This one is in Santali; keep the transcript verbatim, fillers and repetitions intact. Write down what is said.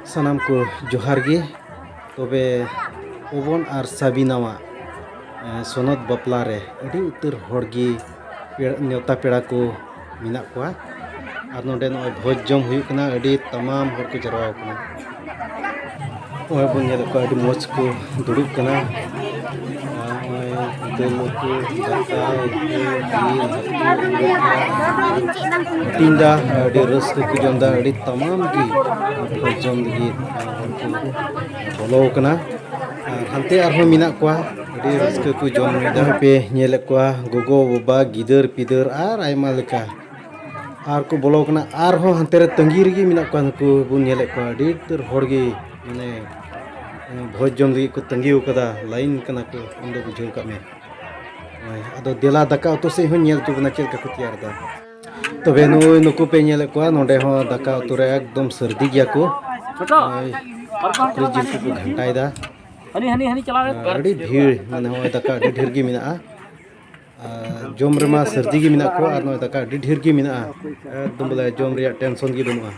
ᱥᱟᱱᱟᱢ ᱠᱚ ᱡᱚᱦᱟᱨ ᱜᱮ᱾ ᱛᱚᱵᱮ ᱯᱚᱵᱚᱱ ᱟᱨ ᱥᱟᱵᱤᱱᱟᱣᱟᱜ, ᱮᱸ, ᱥᱚᱱᱚᱛ ᱵᱟᱯᱞᱟ ᱨᱮ ᱟᱹᱰᱤ ᱩᱛᱟᱹᱨ ᱦᱚᱲ ᱜᱮ ᱯᱮ-, ᱱᱮᱣᱛᱟ ᱯᱮᱲᱟ ᱠᱚ ᱢᱮᱱᱟᱜ ᱠᱚᱣᱟ᱾ ᱟᱨ ᱱᱚᱰᱮ ᱱᱚᱜᱼᱚᱭ ᱵᱷᱚᱡᱽ ᱡᱚᱢ ᱦᱩᱭᱩᱜ ᱠᱟᱱᱟ, ᱟᱹᱰᱤ ᱛᱟᱢᱟᱢ ᱦᱚᱲ ᱠᱚ ᱡᱟᱨᱣᱟ ᱟᱠᱟᱱᱟ᱾ ᱱᱚᱜᱼᱚᱭ ᱵᱚᱱ ᱧᱮᱞᱮᱫ ᱠᱚᱣᱟ, ᱟᱹᱰᱤ ᱢᱚᱡᱽ ᱠᱚ ᱫᱩᱲᱩᱵ ᱠᱟᱱᱟ᱾ ᱟᱨ ᱱᱚᱜᱼᱚᱭ ᱫᱟᱹᱞ ᱩᱛᱩ, ᱫᱟᱠᱟ ᱩᱛᱩ, ᱡᱤᱞ, ᱦᱟᱹᱠᱩ, ᱦᱟᱹᱴᱤᱧ ᱫᱟ, ᱟᱹᱰᱤ ᱨᱟᱹᱥᱠᱟᱹ ᱠᱚ ᱡᱚᱢ ᱫᱟ, ᱟᱹᱰᱤ ᱛᱟᱢᱟᱢ ᱜᱮ ᱵᱷᱚᱡᱽ ᱡᱚᱢ ᱞᱟᱹᱜᱤᱫ ᱦᱚᱲ ᱠᱚ ᱵᱚᱞᱚ ᱟᱠᱟᱱᱟ᱾ ᱟᱨ ᱦᱟᱱᱛᱮ ᱟᱨᱦᱚᱸ ᱢᱮᱱᱟᱜ ᱠᱚᱣᱟ, ᱟᱹᱰᱤ ᱨᱟᱹᱥᱠᱟᱹ ᱠᱚ ᱡᱚᱢ ᱧᱩᱭᱮᱫᱟ᱾ ᱯᱮ ᱧᱮᱞᱮᱫ ᱠᱚᱣᱟ, ᱜᱚᱜᱚ, ᱵᱟᱵᱟ, ᱜᱤᱫᱟᱹᱨ, ᱯᱤᱫᱟᱹᱨ ᱟᱨ ᱟᱭᱢᱟ ᱞᱮᱠᱟ᱾ ᱟᱨ ᱠᱚ ᱵᱚᱞᱚ ᱠᱟᱱᱟ᱾ ᱟᱨᱦᱚᱸ ᱦᱟᱱᱛᱮ ᱨᱮ ᱛᱟᱺᱜᱤ ᱨᱮᱜᱮ ᱢᱮᱱᱟᱜ ᱠᱚᱣᱟ᱾ ᱱᱩᱠᱩ ᱵᱚᱱ ᱧᱮᱞᱮᱫ ᱠᱚᱣᱟ, ᱟᱹᱰᱤ ᱩᱛᱟᱹᱨ ᱦᱚᱲ ᱜᱮ, ᱢᱟᱱᱮ, ᱵᱷᱚᱡᱽ ᱡᱚᱢ ᱞᱟᱹᱜᱤᱫ ᱠᱚ ᱛᱟᱺᱜᱤ ᱟᱠᱟᱫᱟ, ᱞᱟᱭᱤᱱ ᱠᱟᱱᱟ ᱠᱚ, ᱩᱱ ᱫᱚ ᱵᱩᱡᱷᱟᱹᱣ ᱠᱟᱜ ᱢᱮ᱾ ᱦᱳᱭ, ᱟᱫᱚ ᱫᱮᱞᱟ ᱫᱟᱠᱟ ᱩᱛᱩ ᱥᱮᱫ ᱦᱚᱸ ᱧᱮᱞ ᱦᱚᱪᱚ ᱵᱚᱱᱟ, ᱪᱮᱫ ᱞᱮᱠᱟ ᱠᱚ ᱛᱮᱭᱟᱨ ᱮᱫᱟ᱾ ᱛᱚᱵᱮ ᱱᱩᱭ, ᱱᱩᱠᱩ ᱯᱮ ᱧᱮᱞᱮᱫ ᱠᱚᱣᱟ, ᱱᱚᱰᱮ ᱦᱚᱸ ᱫᱟᱠᱟ ᱩᱛᱩ ᱨᱮ ᱮᱠᱫᱚᱢ ᱥᱟᱹᱨᱫᱤ ᱜᱮᱭᱟ ᱠᱚ᱾ ᱱᱚᱜᱼᱚᱭ ᱥᱩᱠᱨᱤ ᱡᱤᱞ ᱠᱚᱠᱚ ᱜᱷᱟᱱᱴᱟᱭᱮᱫᱟ᱾ ᱦᱟᱹᱱᱤ, ᱦᱟᱹᱱᱤ, ᱦᱟᱹᱱᱤ ᱪᱟᱞᱟᱣ ᱨᱮ᱾ ᱟᱹᱰᱤ ᱵᱷᱤᱲ, ᱢᱟᱱᱮ, ᱱᱚᱜᱼᱚᱭ ᱫᱟᱠᱟ ᱟᱹᱰᱤ ᱰᱷᱮᱨ ᱜᱮ ᱢᱮᱱᱟᱜᱼᱟ᱾ ᱟᱨ ᱡᱚᱢ ᱨᱮᱢᱟ ᱥᱟᱹᱨᱫᱤ ᱜᱮ ᱢᱮᱱᱟᱜ ᱠᱚᱣᱟ, ᱟᱨ ᱱᱚᱜᱼᱚᱭ ᱫᱟᱠᱟ ᱟᱹᱰᱤ ᱰᱷᱮᱨ ᱜᱮ ᱢᱮᱱᱟᱜᱼᱟ᱾ ᱮᱠᱫᱚᱢ ᱵᱚᱞᱮ ᱡᱚᱢ ᱨᱮᱭᱟᱜ ᱴᱮᱱᱥᱚᱱ ᱜᱮ ᱵᱟᱹᱱᱩᱜᱼᱟ᱾